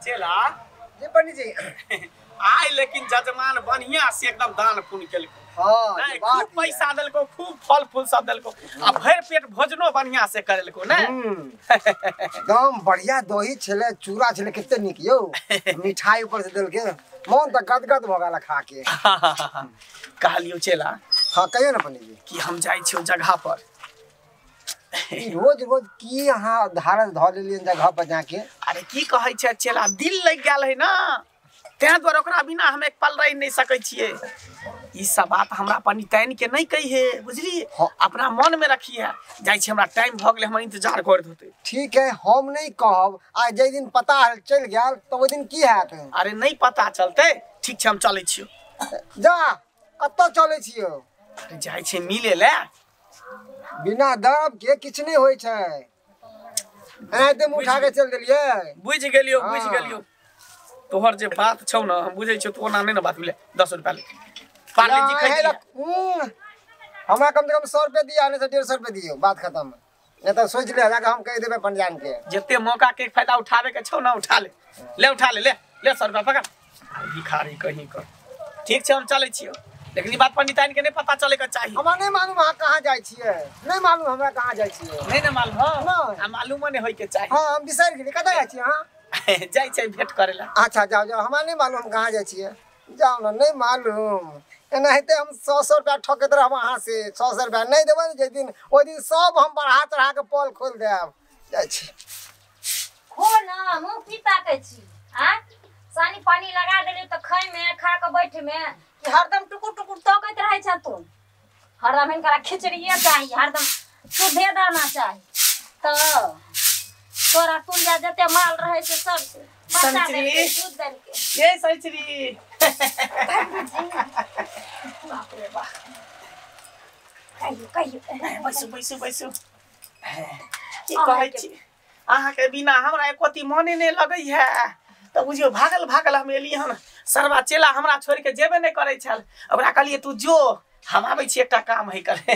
चेला जी पंडित जी आय, लेकिन जजमान बढ़िया से एकदम दान पुण्य केलको। हाँ, खूब पैसा देलको, खूब फल फूल सब देलको, आ भरि पेट भोजनो बढ़िया से करेलको ने। एकदम बढ़िया दही छले, चूड़ा छले, कते नीक यौ। मिठाई ऊपर से देलके, मन त गदगद भ गेल खा के। कहलियो चेला। हाँ कहियो ना पंडित जी। कि हम जाइ छियो जगह पर। रोज रोज की अहाँ धारस धऽ लेलियन जगह पर जाके? अरे की कहै छै चेला, दिल लग गेल है ना, तें दुआरे ओकरा बिना हम एक पल रहि नहीं सकै छियै। ई सब बात हमरा पंडिताइन के नहीं कही है, बुझलिए? हाँ। अपना मन में रखिए। जाइ छी, हमरा टाइम भ गेलै, हमर इंतजार करैत होतै। ठीक है, हम नहीं कहब। आ जाहि दिन पता चलि गेल तऽ ओहि दिन की हैत? अरे नहीं पता चलतै। ठीक छै, हम चलै छियौ। जा, कतऽ चलै छियौ? अरे जाइ छी मिले ले। बिना दब के किछु नहि होइ छै। एनाहिते मुँह उठा के चलि देलियै। बुझि गेलियौ, बुझि गेलियौ। तोहर जे बात छौ ना, हम बुझै छियौ, तो ओना नहि ने बात मिले। 10 रुपया ले, पार्ले जी खाइ छी। हमरा कम से कम 100 रुपया दिअ, नहीं तो 150 रुपया दियौ, बात खत्म। नहीं तो सोच ले जाके हम कहि देबै पंडिताइन के। जते मौका के फायदा उठावे के छौ ना, उठा ले, ले उठा ले, ले ले 100 रुपया पकड़। भिखारी कहीं कर। ठीक छै, हम चलै छियौ, लेकिन ई बात पंडिताइन के नहीं पता चले के चाही। हमरा नहीं मालूम अहाँ कहाँ जाइ छियै, नहीं मालूम हमरा कहाँ जाइ छियै। नहीं ने मालूम? हाँ, आ मालूम नहीं होय के चाही। हाँ, हम बिसरि गेली। कतऽ जाइ छियै अहाँ? जाइ छै भेंट करे ला। अच्छा जाओ जाओ, हमरा नहीं मालूम हम कहाँ जाइ छियै। जाओ ना, नहीं मालूम। एनाहिते हम 100 रुपया ठकैत रहब अहाँ से। 100 रुपया नहीं देबै ने जाहि दिन, ओहि दिन सब हम बढ़ा चढ़ा के पल खोलि देब। जाइ छी। खो ना, मुँह की ताकै छी? आँय, सानी पानी लगा देली तऽ खाइमे, खा कऽ बैठमे कि हरदम टुकुर टुकुर तकैत रहै छ तू। हरदम हिनकरा खिचड़िए चाही, हरदम शुद्धे दाना चाही। तऽ तोरा तुलिया जते माल रहै छै सब बच्चा देलकै, दूध देलकै। ये सैचरी, बाप रे बाप। कहियो कहियो, बैसू बैसू बैसू। की कहै छी, अहाँके बिना हमरा एको मने नहि लगै है। तऽ बुझियौ भागल भागल हम एलियै हन। सरवा चेला हमरा छोड़ि के जेबे नहि करै छल। ओकरा कहलियै तू जो, हम आबै छी, एकटा काम है करे।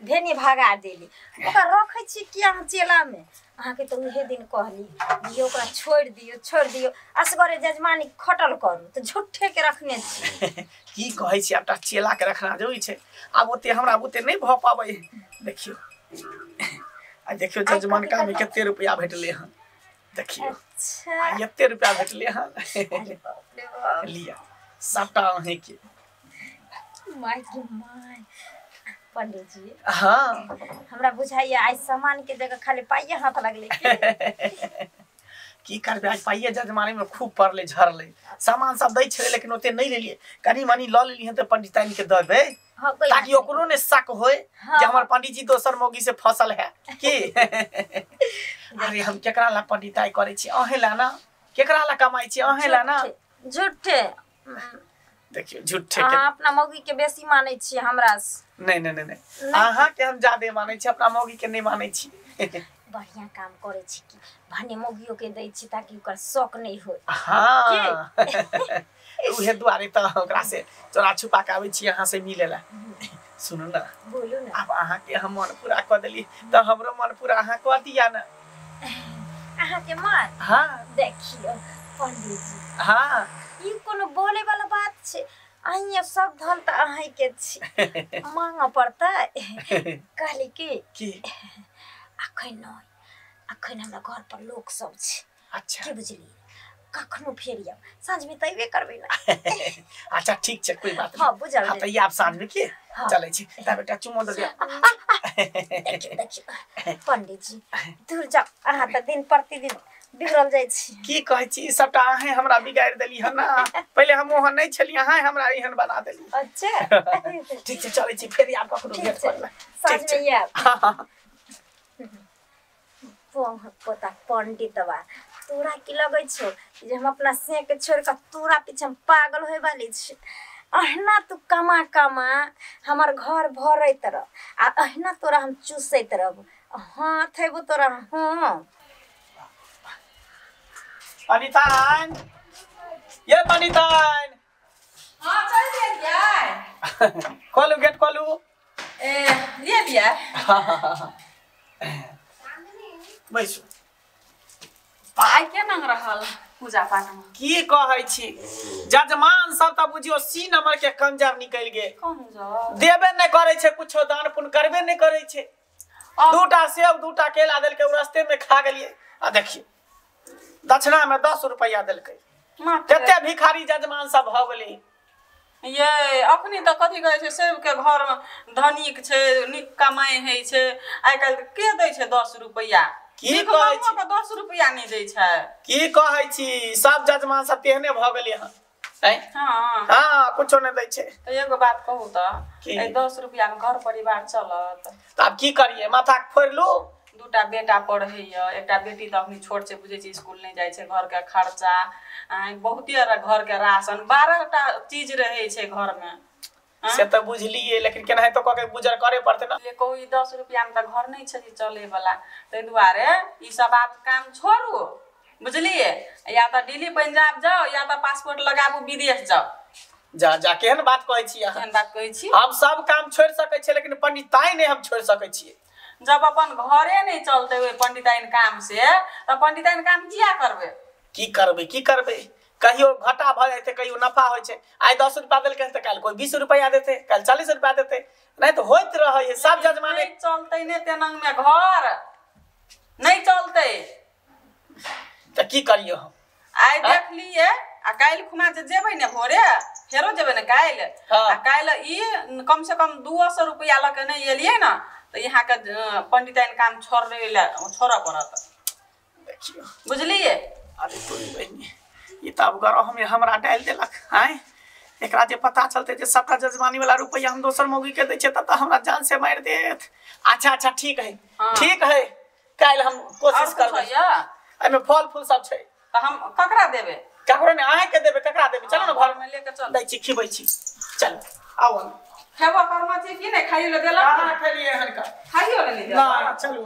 भेनी भगा देली। ओकरा रखै छी कि अहाँ चेलामे? अहाँके तऽ उहे दिन कहली जे ओकरा छोड़ि दियौ, छोड़ि दियौ, असगरे जजमानी खटल करू, तऽ झूठे के रखने छी। की कहै छी, एकटा चेला के रखना जरूरी छै। आब ओते हमरा ओते नहि भऽ पाबै। देखियौ, आ देखियौ जजमानका में कते रुपया भेटलै हन। देखियौ। अच्छा, एते रुपया भेटलै हन। लिअ, सबटा अहींके। My गे my. पंडित जी। हाँ, हमरा बुझाइया आइ सामान के जगह खाली पाइये हाथ लगलै। की करबै, आज पाइये जजमानी में खूब पड़लै, झरलै। सामान सब दै छलै, लेकिन ओते नहीं लेलियै, कनी मनी लऽ लेलियै हन तऽ पंडिताइन के देबै, ताकि ओकरो ने शक होय जे हमर पंडित जी दोसर मौगी से फसल है की। अरे हम केकरा ला पंडिताई करै छी? अहें ला ना। केकरा ला कमाइ छी? अहें ला ना। झूठे। देखियौ झूठे के अहाँ अपना मौगी के बेसी मानै छी हमरा से। नहीं नहीं नहीं नहीं, अहाँ के हम ज्यादा मानै छी, अपना मौगी के नहीं मानै छी। बढ़िया काम करै छी कि भने मौगियो के दै छी ताकि ओकर शौक नहीं होय। हाँ, उहे दुआरे तऽ ओकरा से चोरा छुपा के आबै छी अहाँ से मिले ला। सुनू ना, बोलू ना। आब अहाँ के हम मन पूरा कऽ देली तऽ हमरो मन पूरा अहाँ कऽ दिया ना। अहाँ के मन? हाँ। देखियौ पंडित जी। हाँ, ई कोनो बोले वाला बात छै? अहीं सब धन तऽ अहीं के छी, मांगऽ पड़तै। कहली कि अखन नहि, अखन हमरा घर पर लोक सब छै। अच्छा, की बुझलियै, कखनो फेर आयब, साँझ में तऽ अयबे करबै ना। अच्छा ठीक छै, कोई बात नहीं। हाँ बुझल। हाँ तऽ आब साँझ में की चलै छी, तब एकटा चुमो दऽ दिअ। देखियौ देखियौ पंडित जी, दूर जाउ, अहाँ तऽ दिन प्रतिदिन बिगड़ल जाइ छी। की कहै छी, सबटा अहें हमरा बिगाड़ि देली हन ना। पहिले हम ओहन नहि छली, अहें हमरा एहन बना देली। अच्छा ठीक छै, चलै छी, फेर आब कखनो भेंट करबै। साँझ में आयब। पोता पंडितवा, तोरा की लगै छौ जे हम अपना से के छोड़ कऽ तोरा पीछे हम पागल होय वाली छी? अहिना तू कमा कमा हमर घर भरैत रह, आ अहिना तोरा हम चूसैत रहब। हाँ थेबो तोरा। हाँ पंडिताइन, ये पंडिताइन। हाँ चल गेलियै। खोलू गेट खोलू। ए लियै। बैसू। आइ केना रहल? पूजा पाठ में की कहै छी जजमान सब त बुझियो सी नंबर के कंजर निकल गेल। कंजर देबे नहीं करे छे, कुछो दान पुण्य करबे नहीं करे छे। दूटा सेब दूटा केला देलकै, उ रास्ते में खा गेलिए। आ देखियो दक्षिणा में 10 रुपया देलकै। कते भिखारी जजमान सब भ गेलै। ये अखनी तऽ कथी कहै छै सबके घर में धनिक छै, नीक कमाई होइ छै। आइ काल्हि के दै छै 10 रुपया? की कहै छी 10 रुपया नहि दै छै। की कहै छी सब जजमान सब तेहने भ गेलै हन। हां हां कुछो नहि दै छै। तऽ एगो बात कहू तऽ एहि 10 रुपया में घर परिवार चलत? तऽ आब की करिए, माथा फोड़ि लू। दूटा बेटा पढ़ैया, एकटा बेटी तऽ अखनी छोट छै, बुझै छी स्कूल नहि जाइ छै। घर के खर्चा बहुते, घर के राशन, 12टा चीज रहै छै घर में। से तऽ बुझलिए, लेकिन केनाहितो कऽ के गुजर करे पड़तै ना। ये कहू ई 10 रुपया में तऽ घर नहि छै चले वाला, ताहि दुआरे ई सब आब काम छोड़ू बुझलिए। या तऽ दिल्ली पंजाब जाओ या तऽ पासपोर्ट लगाबू विदेश जाओ। जा जा केहन बात कहै छी अहाँ? केहन बात कहै छी? हम सब काम छोड़ि सकै छियै लेकिन पंडिताइ नहि हम छोड़ि सकै छियै। जब अपन घरे नहीं चलते ओहि पंडिताइन काम से तऽ पंडिताइन काम किया करबै? की करबै की करबै, कहियो घाटा भऽ जाइ छै, कहियो नफा होइ छै। आइ 10 रुपया देलकै तऽ काल्हि कोइ 20 रुपया देतै, काल्हि 40 रुपया देतै। नहि तऽ होइत रहै है सब जजमाने। नहीं चलते ने तेनंग में घर नहीं चलते तऽ की करियो हम? आइ देख लिए आ काल्हि खुमा जे जेबै ने भोरे, फेरो जेबै ने काल्हि। आ काल्हि ई कम से कम 200 रुपया लऽ के नहि एलियै ने तऽ यहाँ के पंडिताइन काम छोड़ै लए छोड़ऽ पड़त। देखियो बुझलिए। अरे तोरी बहिनी ई तऽ अब गरह में हमरा डालि देलक। आँय एकरा जे पता चलते जे सबटा जजमानी वाला रुपया हम दोसर मौगी के दै छियै तब तऽ हमरा जान से मारि देत। अच्छा अच्छा ठीक है। ठीक है, काल्हि हम कोशिश करबै। एहिमे फल फूल सब छै तऽ हम ककरा देबै? ककरो नहि, अहाँ के देबै। ककरा देबै? चलू ने घर में लेके चल दै छी, खिबै छी। चल आउ। खेबो कर्म छै कि नहि? खाइयो ले देलक? कहाँ खेलियै हन का? खाइयो ले नहि देलक? नहि, चलू।